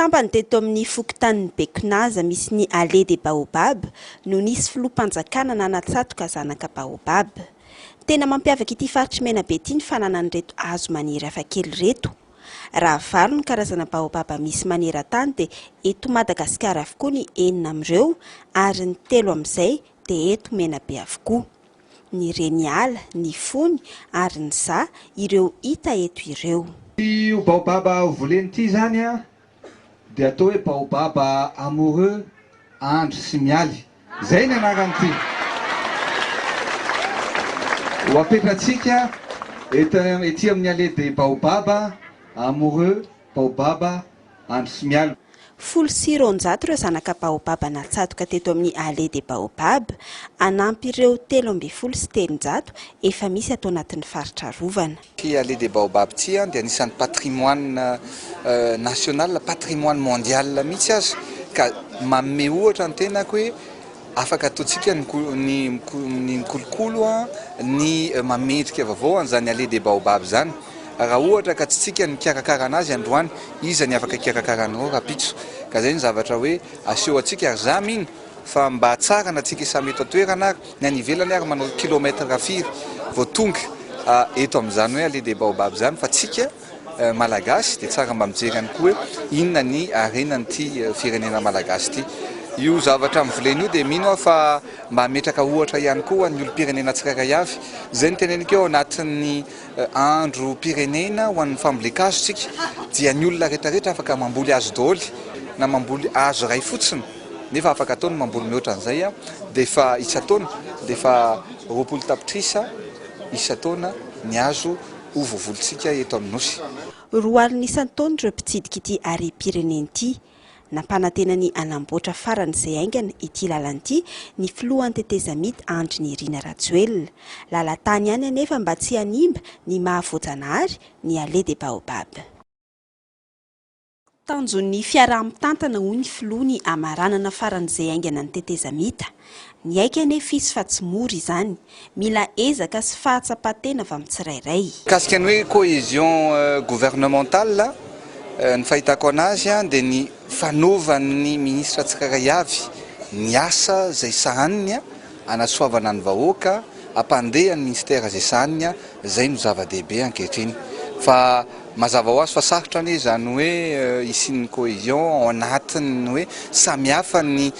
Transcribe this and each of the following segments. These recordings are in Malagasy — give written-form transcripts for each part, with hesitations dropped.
Sambany teto amin'ny fokontanin'i Bekonaza misy ny Allée des Baobabs no nisy filoham-panjakana nanatsatoka zanaka baobab. Tena mampiavaka ity faritr'i Menabe ity ny fananan'ireto hazo maniry hafakely ireto. Raha valo ny karazana baobab misy maneran-tany dia eto Madagasikara avokoa ny enina amin'ireo ary ny telo amin'izay dia eto Menabe avokoa. Ny reniala, ny fony ary ny za ireo hita eto ireo. Io baobab volena ity izany dia atao hoe baobab amoureux Andry sy Mialy. Izay ny anaran'ity. Ho apetratsika eto ety amin'ny Allée des Baobab amoureux Baobab Andry sy Mialy. 210 ireo zanaka baobab natsatoka teto amin'ny Allée des Baobabs, hanampy ireo 313 efa misy ato anatin'ny faritra arovana. Ity Allée des Baobabs ity dia anisan'ny patrimoine national, patrimoine mondial mihitsy aza, ka manome ohatra ny tenako hoe afaka ataontsika ny mikolokolo, ny mamendrika vaovao an'izany Allée des Baobabs izany. Raha ohatra ka tsy tsika ny mikarakara anazy androany, iza ny afaka hikarakara an'ireo rahampitso? Ka zay ny zavatra hoe aseho antsika ary za mino fa mba tsara na tsika samy eto an-toerana ary, ny any ivelany ary manao kilomètre firy vao tonga eto amin'izany hoe Allée des Baobabs izany fa tsika Malagasy dia tsara mba mijery ihany koa hoe inona ny harenan'ity firenena Malagasy ity. Io zavatra novolena io dia mino aho fa mba hametraka ohatra ihany koa ho an'ny olom-pirenena tsirairay avy. Izay no teneniko hoe ao anatin'ny Androm-pirenena ho an'ny fambolen-kazo isika dia ny olona rehetra rehetra afaka mamboly hazo daholo na mamboly hazo iray fotsiny nefa afaka atao ny mamboly mihoatra an'izay dia efa isan-taona dia efa 20 tapitrisa isan-taona ny hazo ho voavolintsika eto amin'ny Nosy. 20 isan-taona ireo mpitsidika ity harem-pirenena ity. Nampanantena ny hanamboatra faran'izay haingana ity lalana ity ny filohan'ny tetezamita Andry Nirina Rajoelina. Lalan-tany ihany anefa mba tsy hanimba ny maha voajanahary ny Allée des Baobabs. Tanjon'ny fiaraha-mitantana hoy ny filoha ny hamaranana faran'izay haingana ny tetezamita. Niaiky anefa izy fa tsy mora izany. Mila ezaka sy fahatsapan-tena avy amin'ny tsirairay. Mikasika ny hoe cohésion gouvernementale, ny fahitako anazy dia ny fanaovan'ny minisitra tsirairay avy ny asa izay sahaniny hanasoavana ny vahoaka, hampandeha ny ministera izay sahaniny, izay no zava-dehibe ankehitriny. Fa mazava ho azy fa sarotra anie izany hoe hisian'ny cohésion ao anatin'ny hoe samihafa ny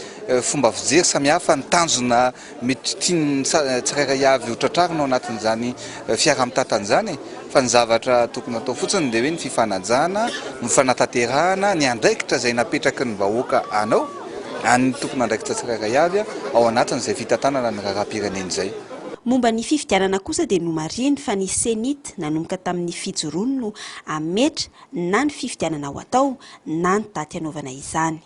fomba fijery, samihafa ny tanjona Mety tian'ny tsirairay avy ho tratrarina ao anatin'izany fiaraha-mitantana izany e! Fa ny zavatra tokony atao fotsiny dia hoe ny fifanajana, ny fanatanterahana ny andraikitra izay napetraky ny vahoaka anao, an'ny tompon'andraikitra tsirairay avy ao anatin'izay fitantanana ny raharaham-pirenena izay. Momba ny fifidianana kosa dia nomarihiny fa ny Cenit nanomboka tamin'ny fijoroany no hametra na ny fifidianana ho atao na ny daty hanaovana izany.